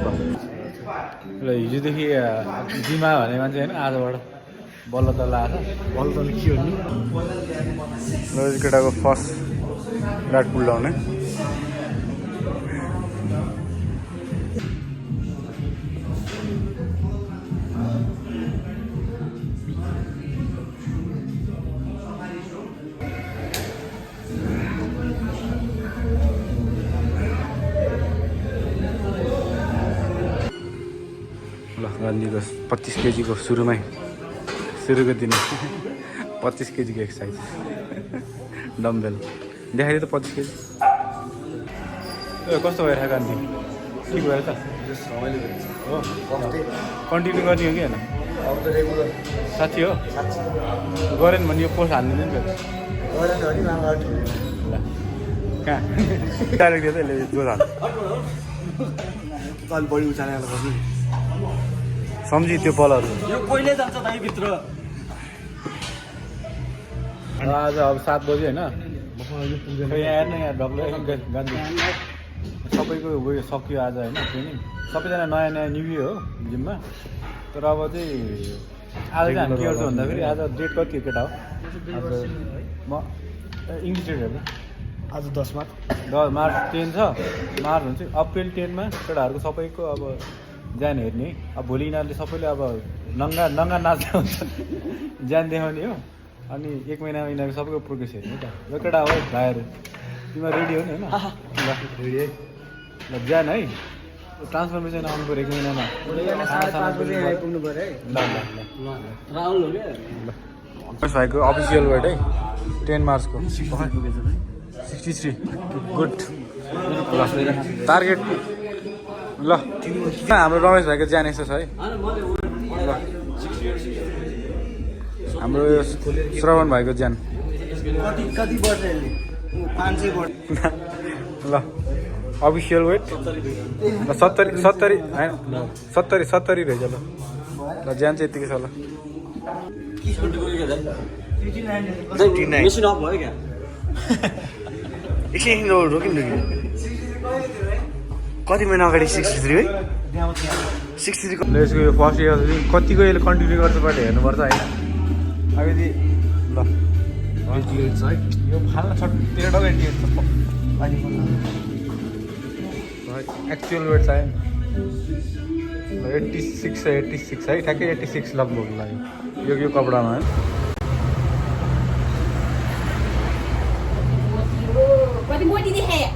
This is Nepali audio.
ल हिजोदेखि जिमा भन्ने मान्छे होइन आजबाट बल्ल तल्ल आएको बल्ल तल्ल के हो नि ल केटाको फर्स्ट रात पुल्लाउने गान्धीको 25 केजीको सुरुको दिन 25 केजीको एक्सर्साइज डम्बेल देखाइदियो त 25 केजी कस्तो भइरहेको गान्धी ठिक भएर त हो कन्टिन्यू गर्ने हो कि होइन साथी हो गरेन भने यो पोस्ट हालिदिनु नि कहाँ डाइरेक्ट दियो त यसले जोर हाल्छ अलि बढी उचालेर बस्नु सम्झि त्यो बलहरू यो कहिले जान्छ दाइ भित्र आज अब 7 बजी होइन यहाँ हेर्नु यहाँ डक्लै गान्धी सबैको उयो सक्यो आज होइन ट्रेनिङ सबैजना नयाँ न्यु हो जिममा तर अब चाहिँ आज चाहिँ हामी के गर्छ भन्दाखेरि आज डेट कति केटा हो आज म इङ्ग्लिस डेट हेर्नु आज 10 मार्च 10 10 छ मार्च हुन्छ अप्रिल 10 मा केटाहरूको सबैको अब ज्यान हेर्ने अब भोलि यिनीहरूले सबैले अब नङ्गा नाच्दा हुन्छ ज्यान देखाउने हो अनि 1 महिनामा यिनीहरूको सबैको प्रोग्रेस हेर्ने त ल केटा हो भाइहरू तिमीहरू रेडी हो नि होइन ल रेडी है ल ज्यान है ट्रान्सफर्मेसन आउनु पऱ्यो 1 महिनामा आइपुग्नु पऱ्यो है ल ल ल राहुल हो क्या ल भाइको अफिसियल वेट है 10 मार्चको 63 गुड टार्गेट ल हाम्रो रमेश भाइको ज्यान यस्तो छ है ल हाम्रो यो श्रवण भाइको ज्यान कति बढ्छ यसले 500 बढ्छ ल अफिसियल वेट ल 70 होइन 70 रहेछ ल ल ज्यान चाहिँ यतिकै छ ल मेसिन अफ भयो क्या एकछिन रोकिनु कति महिना अगाडि 63 है 63 ल यसको यो फर्स्ट इयर कतिको यसले कन्टिन्यू गर्छ पहिले हेर्नुपर्छ होइन अब यदि ल यो फाल्न छ 13 डबल 88 एक्चुअल वेट चाहिँ 86 है ठ्याक्कै 86 लगभग लाग्यो यो कपडामा है What do you have?